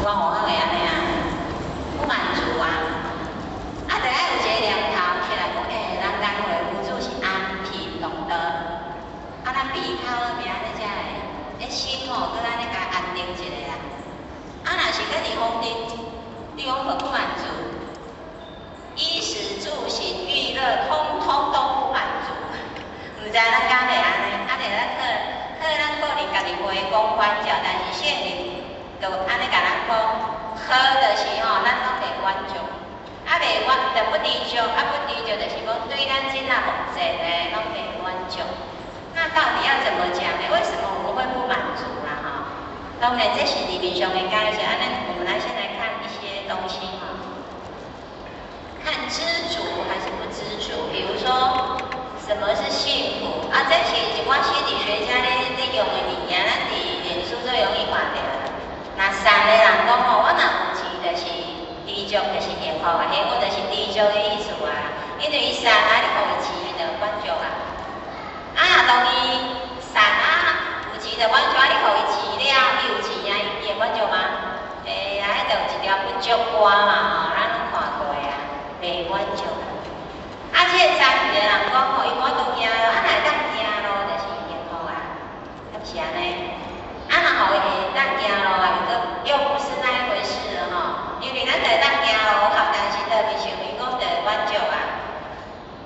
我吼會按呢啊，不滿足啊。啊，著愛有一個念頭起來講，欸，人人會無主是安貧樂道。啊，咱比較好命安呢才會，彼心吼，閣按呢共安定一下啦。啊，若是閣佇風塵，你講無不滿足，衣食住行娛樂，通通都不滿足。毋知咱敢會按呢？啊，著咱可可咱可能家己回光返照，但是聖靈就按呢共咱講，好就是吼，咱攏袂滿足，啊袂滿就不知足，啊不知足就是講對咱這若目前的攏袂滿足。那到底要怎麼講呢？為什麼我們會不滿足啊？哈，當然這是字面上的解釋。啊，咱我們來先來看一些東西哈，看知足還是不知足。比如說，什麼是幸福？啊，這是一寡心理學家咧用的物件，咱佇臉書最容易看著。若善的人講吼，我若有錢就是知足，就是幸福啊，幸福就是知足的意思啊。因為伊善啊，你予伊錢，伊就滿足啊。啊，若當伊善啊，有錢就滿足，啊，你予伊錢了，伊有錢啊，伊會滿足嗎？欸，啊，彼就有一條不足歌嘛吼，咱攏看過啊，袂滿足。啊，這個殘的人講吼，伊無法度行路，啊，若會當行路就是幸福啊，敢是按呢？啊，若予伊會當行路啊，伊閣又不是那一回事了吼。因為咱就會當行路，但是就袂像伊講就會滿足啊。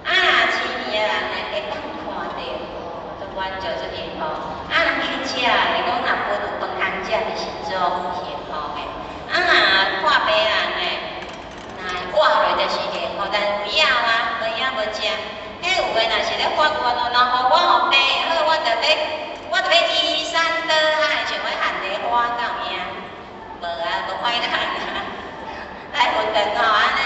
啊，若癡迷的人呢，會當看著，哦，足滿足足幸福。啊，人去食的，講若無有飯通食，就是足幸福的。啊，若看病人呢，若會活落就是幸福，但有影啊，無影無食。彼有的若是咧發願哦，若予我予病好，我就欲移山倒海，像彼旱地花敢有影？無啊，無快看啊。來佛堂吼，按呢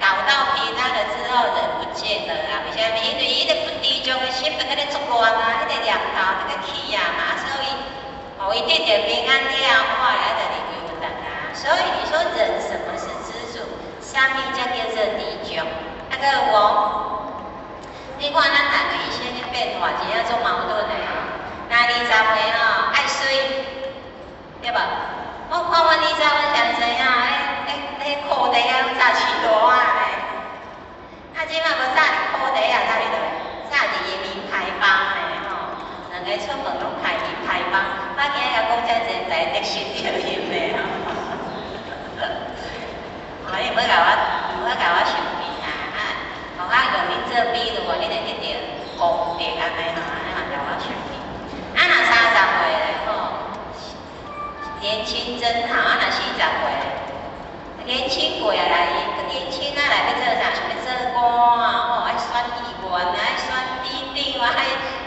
搞到平安了之後，人不見了啊！為啥物？因為伊個不知足的心，就閣咧作亂啊，彼個念頭就閣起啊嘛，所以，予伊得著平安了，看來就離開佛堂啊。所以你說人什麼是知足？啥物才叫做知足？啊，閣有無？你看咱人的一生的變化，真正足矛盾的吼。若20歲吼，愛媠，對無？我看阮以前阮上濟啊，彼褲底啊，攏紮飼大仔咧。啊，這馬無紮佇褲底啊，紮佇佗？紮佇伊名牌包咧吼。兩个出門攏開名牌包，我今日講遮濟才得失著因的吼。哦，你毋好共我，毋好共我生氣哈，啊，予我用恁做比喻，你會得著功德按呢吼，按呢嘛共我生氣。啊，若30歲咧吼，年輕真好。啊，若40歲，年輕過啊來，年輕啊來欲做啥？想欲做官啊吼，愛選議員啊，愛選里長啊，愛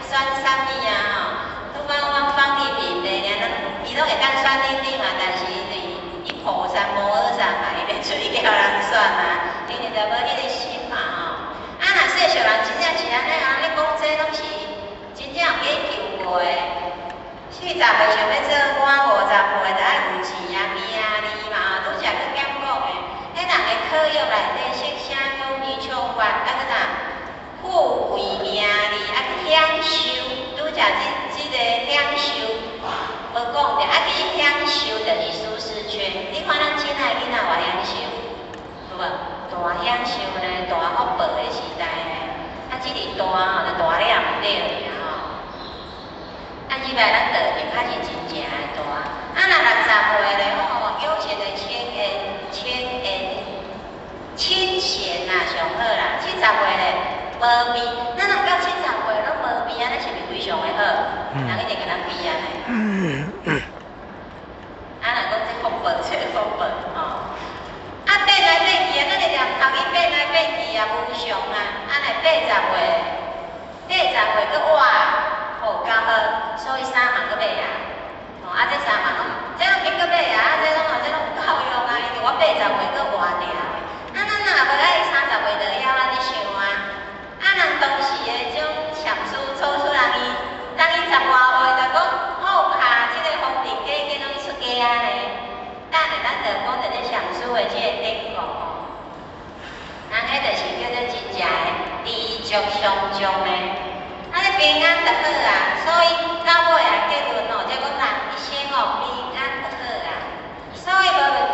選啥物啊吼。拄講阮方麗萍的爾，咱伊攏會當選里長啊，但是因為伊菩薩摩訶薩嘛，伊袂出去共人選啊，因為就無彼個心嘛吼。啊，若世俗人真正是按呢，人咧講這攏是真正有研究過的。40歲想欲做官，50歲就愛有錢啊、名利嘛，拄才閣減講的。彼人的課業內底色聲香味觸法，啊閣啥？富貴名利，啊去享受，拄才這個享受無講著，啊去享受就是舒適圈。你看咱親愛囡仔偌享受，有無？大享受呢，大福報的時代呢，啊，這個大吼，就大了毋對爾吼。啊，入來咱道場較是真正的大。啊，若60歲咧吼，有錢的清閒、清閒、清閒啊，上好啦。70歲咧無變，咱若到70歲攏無變，按呢是毋是非常的好？人一定共咱比按呢。啊，若講這福報，這福報吼。啊，變來變去啊，咱的念頭去變來變去啊，無常啊。啊，若80歲，80歲閣活，好較好，所以三萬閣買啊。吼，啊，這三萬攏，這攏免閣買啊，啊，這攏這攏有夠用啊，因為我80歲閣活著。啊，咱若無愛30歲就曉按呢想啊。啊，人當時的這種禪師做出來，伊當伊十外歲就講放下這個風塵假見攏去出家啊呢。等下咱就講著這禪師的這個典故吼。人彼就是叫做真正的知足常樂的，按呢平安就好啊。所以到尾啊結論吼，就講人一生哦平安就好啊。所以無論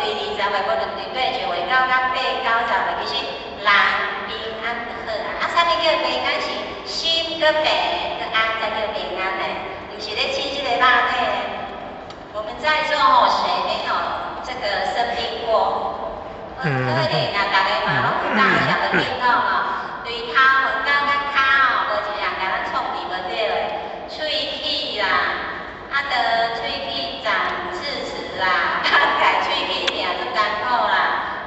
們在座吼，誰沒有這個生病過？可憐啊，逐个嘛攏有大小的病痛吼，對頭毛到甲跤吼，無一項共咱創治無對的，喙齒啦，啊，著喙齒長智齒啦，啊，改喙齒爾足艱苦啦，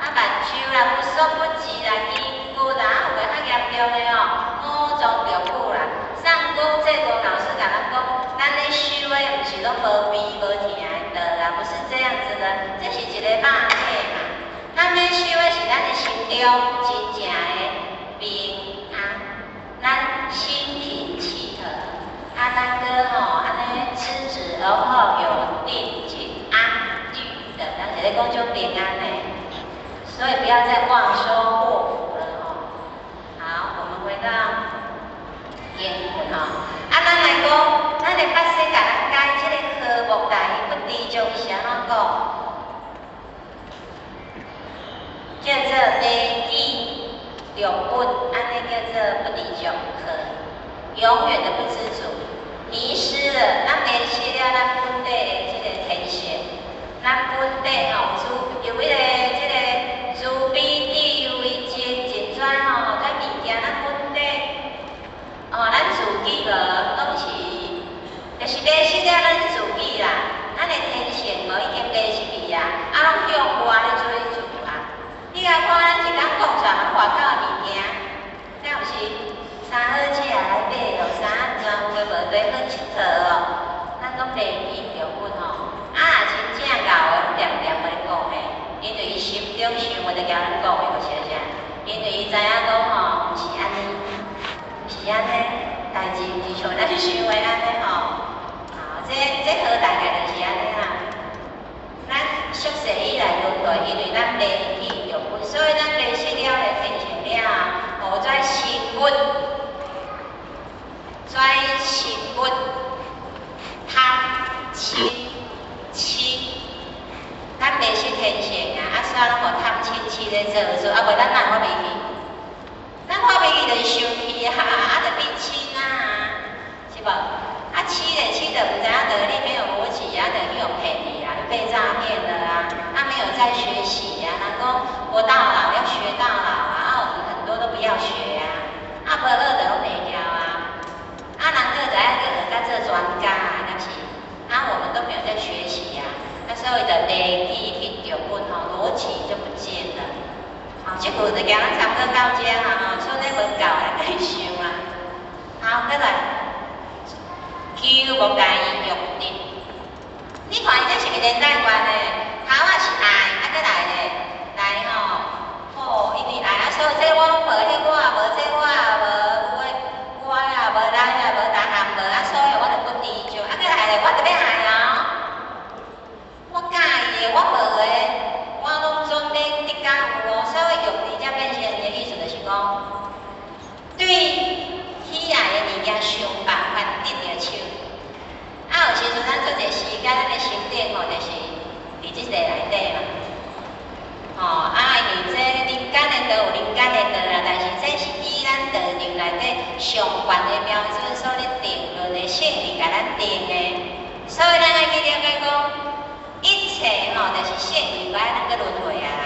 啊，目睭啦，不縮不直啦，筋骨啦，啊，有的較嚴重的哦，五臟六腑啦。上公這個老師共咱講，咱咧修的毋是攏無悲無疼的道啦，不是這樣子的，這是一個肉體嘛。咱咧修的是咱的心中真正的平安，咱心平氣和，啊，咱閣吼按呢知止而後有定靜安居的，咱是咧講種平安的，所以不要再妄修禍福了吼。好，我們回到經文吼，啊，咱來講，咱的法師共咱解這個和睦大意不知足是按怎講？叫做迷記六本，按呢叫做不知足和，永遠的不知足，迷失了，咱迷失了咱本底的這個天性，咱本底吼慈，有彼个這個慈悲智慧精進轉吼，這物件咱本底，哦，咱自己無攏是，就是迷失了咱自己啦，咱的天性無已經迷失去啊，啊，攏向外咧追求啊。你共看，咱一工講出來，外口的物件，敢有是衫好食來買哦，衫怎有的無對好𨑨迌哦，咱攏迷記著本吼。啊，真正𠢕的，定定共你講的，因為伊心中想的就共咱講的，就是啥？因為伊知影講吼，毋是按呢，毋是按呢，代誌毋是像咱想的按呢吼。好，這好大概就是按呢啦。咱宿世以來輪迴，因為咱迷記著本，所以咱迷失了的天性了後，予跩生物，跩生物貪嗔痴，咱迷失天性啊，啊，所以攏予貪嗔痴咧做做，啊，無咱哪會發脾氣？咱發脾氣就是生氣啊，啊，就變嗔啊，是無？啊，痴咧痴就毋知影道理，沒有邏輯啊，就去予騙去啊，就被詐騙了啊，啊，沒有在學習啊，人講活到老要學到老啊，啊，我們很多都不要學啊，啊，無學就攏袂曉啊，啊，人閣就愛閣學甲做專家啊，敢是？啊，我們都沒有在學習啊，啊，所以就迷記去著本吼，邏輯就不見了。好，這句就共咱參考到這啦吼，剩咧文教來繼續啊。好，閣來。求無大意欲得，你看伊這是毋是連帶關的？頭仔是愛，啊，閣來咧，來吼，哦，因為愛啊，所以這我攏無，彼我也無，這我也無，有的我也無，來也無，逐項無，啊，所以我就不知足。啊，閣來咧，我就欲愛哦，我佮意的，我無的，我攏總欲得甲有哦。所以欲得才變成的意思就是講，對喜愛的物件想辦法得著手。啊，有時陣咱做一時間，咱的心境吼，就是佇這個內底嘛。吼，啊，因為這人間的道有人間的道啦，但是這是以咱道場內底上懸的標準所咧定論的聖人共咱定的，所以咱愛去了解講，一切吼，就是聖人愛咱閣輪迴啊啦。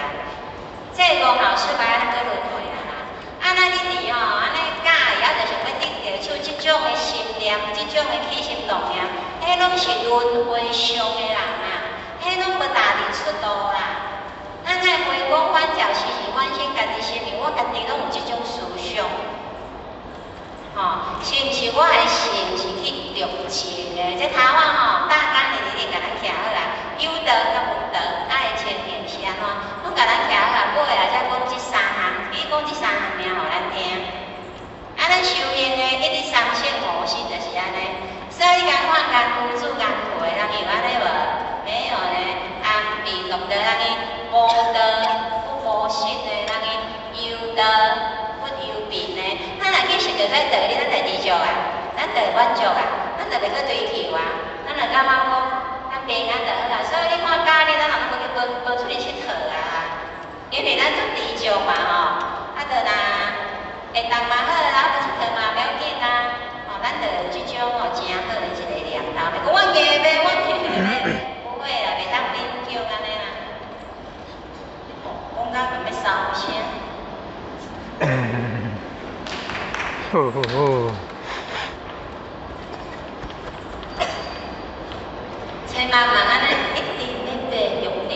這五老師愛咱閣輪迴啊啦。啊，咱一直吼，按呢佮意，啊，就想欲得著手這種的心念，這種的起心動念，彼攏是輪迴上的人啊，彼攏無踏佇出路啦。咱愛回光返照，時時反省家己心裡，我家己攏有這種思想，吼，是毋是我的心是去著情的？這頭仔吼，大綱裡已經共咱徛好啦，有道佮無道，愛的情形是按怎？攏共咱徛好啊，尾仔才講這三項，伊講這三項爾，予咱聽。啊，咱修行的一直三性五心就是按呢，所以你共看功夫做工課的人有按呢無？沒有呢，安貧樂道人伊無道不無心的，人伊憂道不憂貧的。咱若去尋著這道理，咱就知足啊，咱就會滿足啊，咱就袂閣追求啊，咱就感覺講咱平安就好啊。所以你看家裡，咱人攏無去無無出去𨑨迌啊，因為咱足知足嘛吼。啊，就若會當嘛好啊，無𨑨迌嘛無要緊啊。吼，咱就有這種吼誠好的一個念頭。講我硬欲，我硬欲，不會。好好好。千慢慢按呢一直咧爬用力，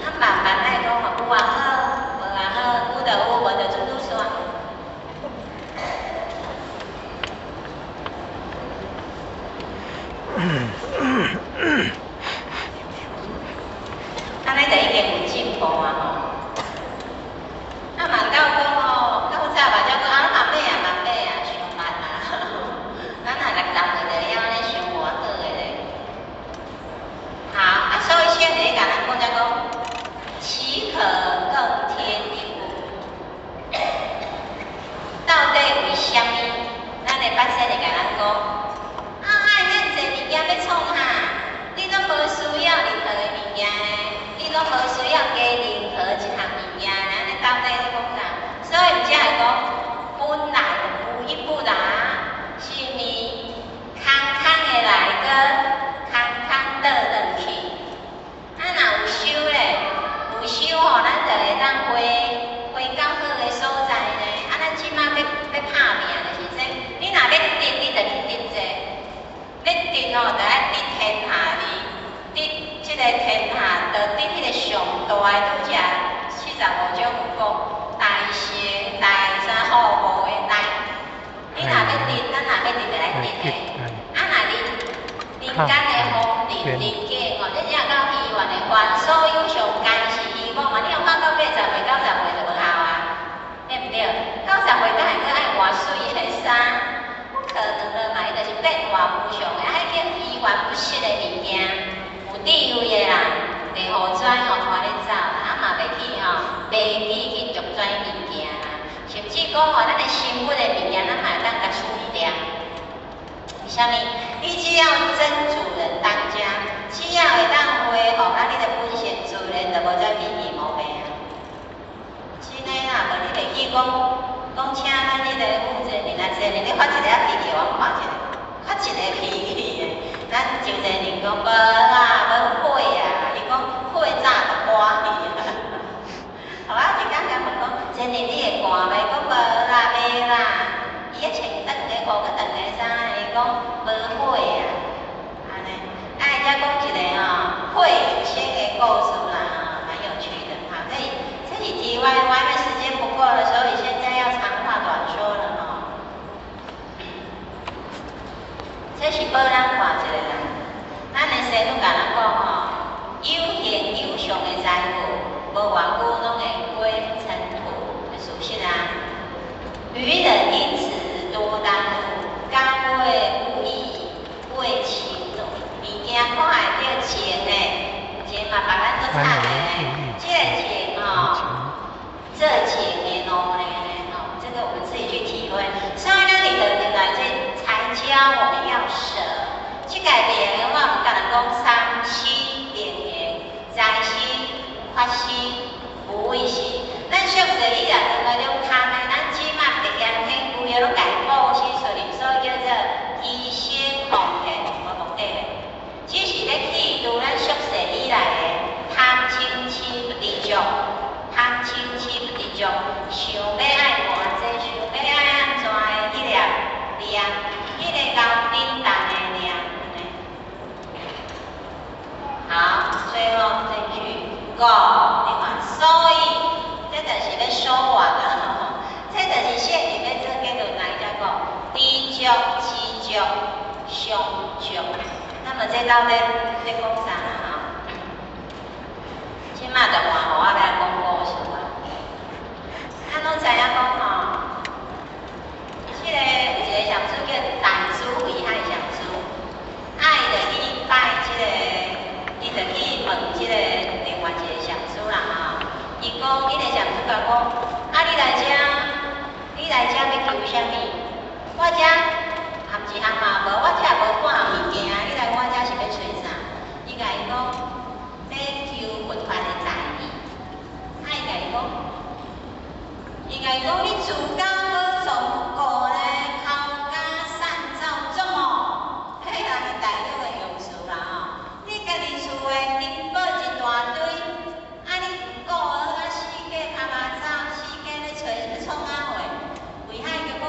啊慢慢來講嘛，有也好，無也好，有就有，無就準拄煞。按呢就已經有進步啊吼。啊嘛到講吼，較早嘛才講啊，慢爬啊，慢爬啊，傷慢啊。咱若60歲就會曉按呢傷活好的咧。好，啊，所以聖人共咱講才講，豈可更添一物？到底為啥物？咱的八仙會共咱講，啊，愛恁濟物件欲創啥？你攏無需要任何的物件呢，你攏無需要加任何一項物件呢。按呢到底咧講啥？所以才會講，本來就無一不啦，是毋？空空的來閣空空倒轉去。啊，若有修咧，有修吼，咱就會當回回到好的所在呢。啊，咱這馬欲欲拍拚，就是說，你若欲得，你就去得這個；欲得吼，就愛得天下哩，得這個天下，就得彼個上大的拄才75種有講，大乘大啥好無的大。你若欲得，咱若欲得，就來得的。啊，若人人間的風塵人間吼，這才夠虛幻的，凡所有相，皆是虛妄嘛。你若看到80歲、90歲就無效啊，對毋對？90歲敢會閣愛換媠的衫？不可能的嘛，伊就是變化無常的，啊，彼叫虛幻不實的物件。有智慧的人，地予紙吼拖咧走啦，啊嘛袂去吼，袂記去著紙物件啦，甚至講吼，咱的生活的物件，咱嘛會當共處理掉。為啥物？你只要真主人當家，只要會當恢復咱你的本性，自然就無再脾氣毛病啊。真的啦，無你袂記講講請咱彼個負責人啊，這人你發一個仔脾氣，我看一下，發一個脾氣的。咱周濟人講無啦，無火啊，伊講火早就搬去啊。好啊，一工共問講，這年你會寒袂？講無啦，袂啦。伊咧穿長的褲，閣長的衫，伊講無火啊。按呢，啊，伊才講一個吼，火有仙的故事啦，吼，蠻有趣的。好，這是題外話，因為時間不夠了，所以現在要長話短說了吼。這是報咱看一下啦，咱的師母共咱講吼，有形有相的財富，無偌久攏會歸塵土，事實啊。愚人因此多耽誤，甘為物以為情奴。物件看會著錢的，錢嘛別咱做慘的呢。這個錢吼，這錢的奴隸呢，吼，這個我們自己去體會。所以咱佇道場內這才教我們要捨。這個袂用的，我毋共人講三施明行，財施、法施、無畏施。咱俗世以來兩個攏貪的，咱這馬特嚴天規个攏共伊布施出去，所以叫做犧牲奉獻，無目的的，只是咧去除咱俗世以來的貪嗔癡不知足，貪嗔癡不知足，想欲愛換這，想欲愛按怎的彼個念，彼個𠢕震動的念。好，最後這句五，你看，所以這就是欲說完啊，這就是聖人欲做結論來才講，知足知足常足。那麼這到底咧講啥啦？吼？這馬就換予我來講故事啊。咱攏知影講吼，這個有一個禪師叫大智慧海禪師，啊，伊就去拜這個，伊就去問這個另外一個禪師啦吼。伊講，彼個禪師共講，啊，你來遮，你來遮欲求啥物？我遮含一項嘛無，我遮無半項物件，你來我遮是欲揣啥？伊共伊講，欲求佛法的財義。啊，伊共伊講，伊共伊講，你自家寶藏不顧呢，拋家散走做麼？彼人的大陸的用詞啦吼，你家己厝的珍寶一大堆，啊你毋顧好啊，四界趴趴走，四界咧揣欲創啥貨？慧海就講，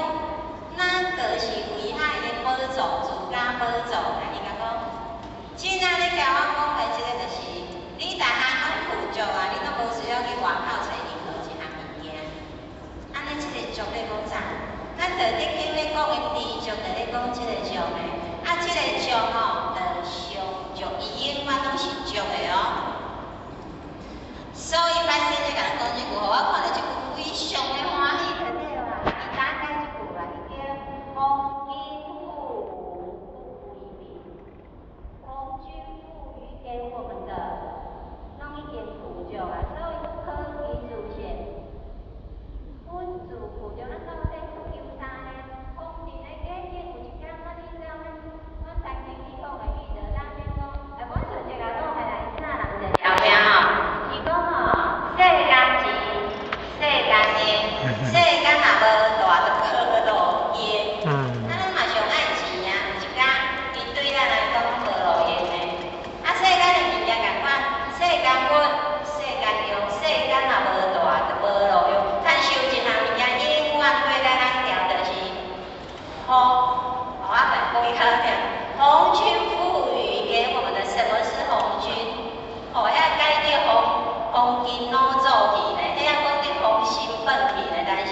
風金老祖去呢，彼犹講得風神轉去呢，但是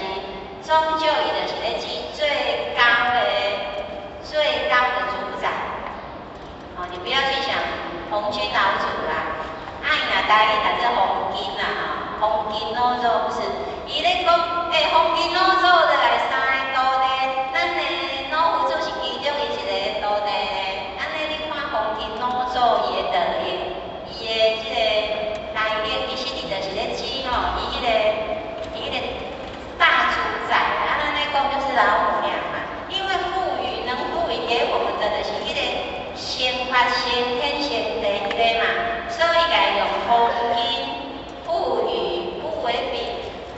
終究伊就是咧指最高的主宰。哦，你不要去想紅軍老祖啦，啊伊若台語讀做紅金啦吼，紅金老祖不是，伊咧講，欸，紅金老祖就來三个徒弟，咱的老夫子是其中伊一个徒弟呢。按呢你看紅金老祖伊的道行，伊的這个來歷，其實伊就是咧指吼，伊彼个大主宰，啊，咱咧講就是老母娘嘛，因為賦予能賦予給我們的就是彼个先發先天先地彼个嘛，所以共用紅金賦予不為貧。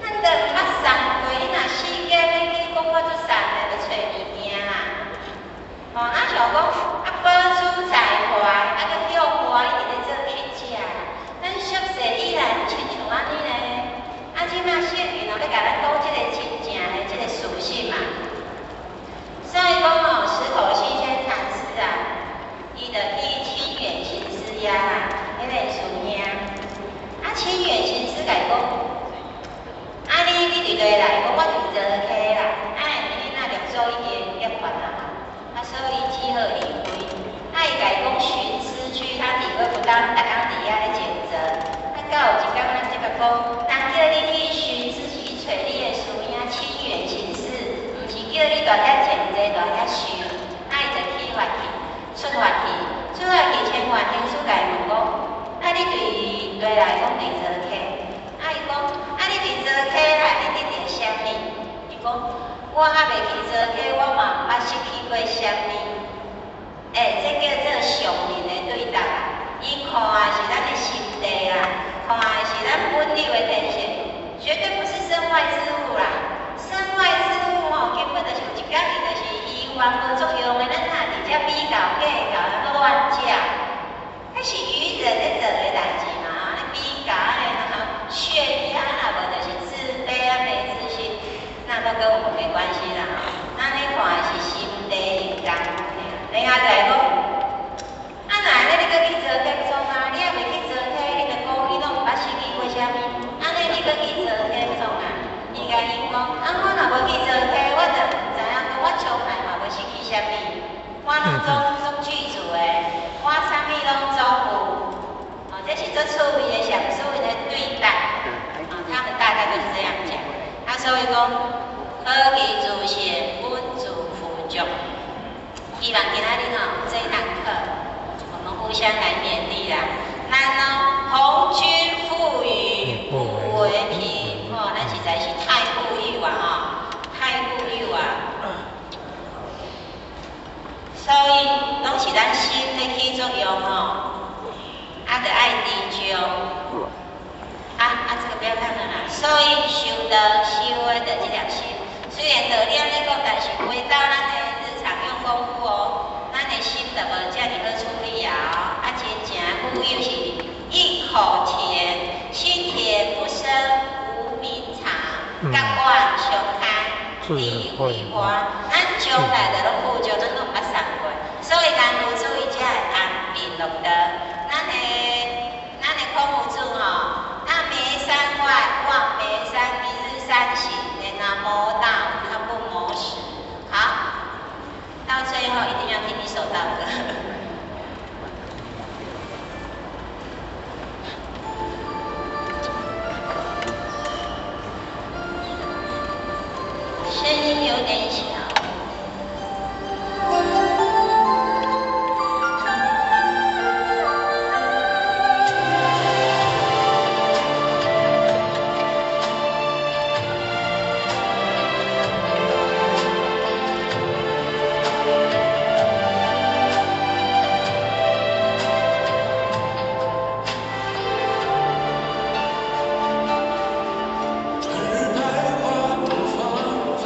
咱都毋捌送過，你若四界欲去講我足善的，欲揣物件啦。吼，啊像講啊寶珠在懷，啊閣叫歡伊佇咧做乞食。咱宿世以來親像按呢呢。啊，這馬聖人哦，欲共咱講這个真正的這个事實嘛。所以講哦，石頭希遷禪師啊，伊就去清遠行師遐啦，彼个師兄。啊，清遠行師共伊講，啊你佇佗來？講我佇濁溪啦。啊，因囡仔六祖已經涅槃啊嘛，啊，所以只好離開。啊，伊共伊講尋師區，他體會不到，逐工佇遐咧靜坐。啊，到有一工，咱這個講，人叫你去尋師，是去揣你的師兄清遠行師，毋是叫你蹛遐靜坐，蹛遐想。啊，伊就起發去，出發去，出發去，清遠行師共伊問講，啊，你佇佗來？講佇濁溪。啊，伊講，啊，你佇濁溪來，你得著啥物？伊講，我猶未去濁溪，我嘛毋捌失去過啥物。欸，這叫做上人的對答啊！伊看的是咱的心地啦，看的是咱本有的天性，絕對不是身外之物啦。身外之物吼，根本就是有一工伊就是虛幻無作用的，咱若佇遮比較計較，咱閣亂食。彼是愚人咧做的代誌嘛，按呢比較，按呢然後炫耀，啊無就是自卑啊，沒自信，那都跟我們沒關係啦。咱咧看的是心地用功夫爾。另外就來講，啊若按呢你閣去濁溪創啊？你猶未去濁溪，你就講你攏毋捌失去過啥物？按呢你閣去濁溪創啊？伊共𪜶講，啊我若無去濁溪，我就毋知影講我從來嘛無失去啥物，我攏總總具足的，我啥物攏總有。哦，這是足趣味的禪師𪜶的對答。哦，他們大概就是這樣講。啊，所以講，何其自性，本自具足。希望今仔日吼這堂課，我們互相來勉勵啦。咱哦，紅軍富裕不為貧，吼，咱實在是太富裕啊，吼，太富裕啊。所以，攏是咱心咧起作用吼，啊，著愛知足。啊啊，這個不要看了啦。所以修道修的就這粒心，雖然道理按呢講，但是回到咱的日常用功夫哦，咱的心就無遮爾好處理啊。啊，真正富有是一口甜，心田不生無明藏，覺觀常開，智慧花。咱將來就攏富足，咱攏毋捌送過，所以咱有主伊才會安貧樂道。咱的孔夫子吼，啊，眉山外望眉山，一日三省，然後磨刀，他不磨石。好，到最後一定要聽一首道歌。聲音有點小。春日百花都芳菲，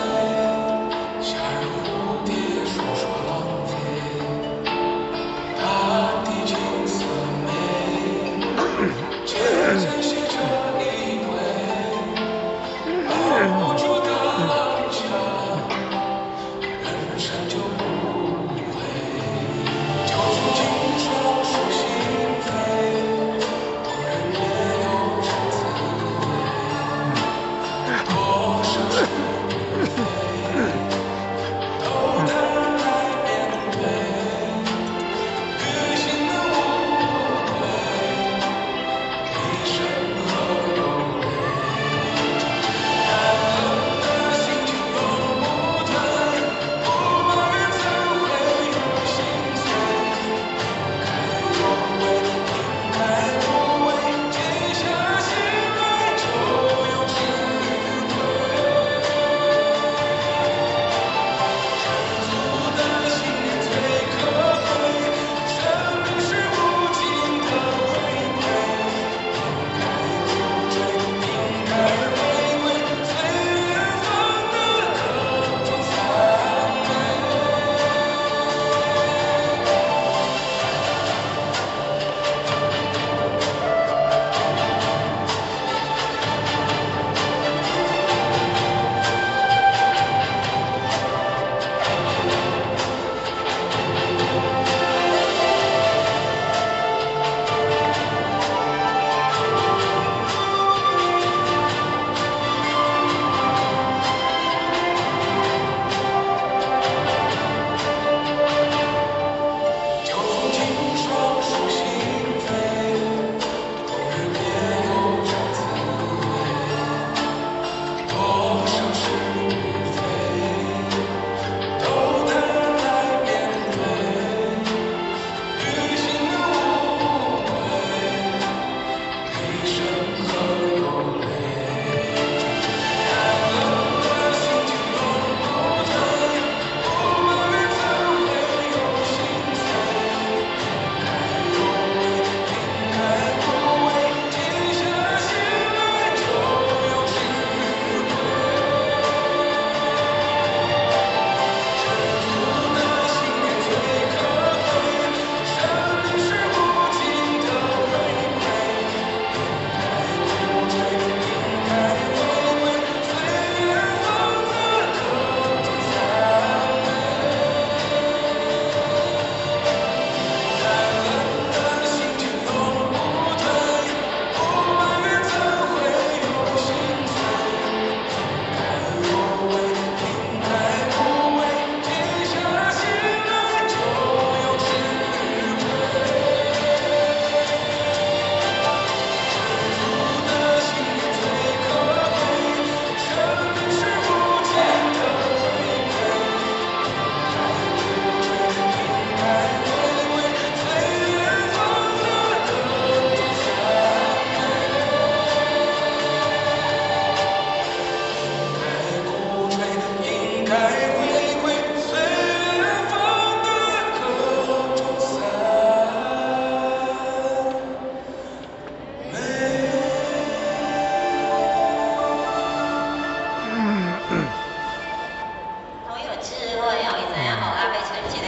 智慧哦，伊知影吼，啊欲揣一个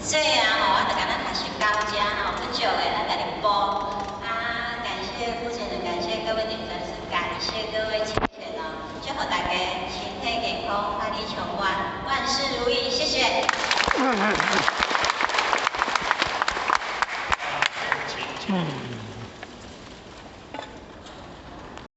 這啊吼，啊就共咱學習到遮吼，不少的咱共你補。啊，感謝傅先生，感謝各位點讚師，感謝各位親戚哦，祝福大家身體健康，法力充滿，萬事如意，謝謝。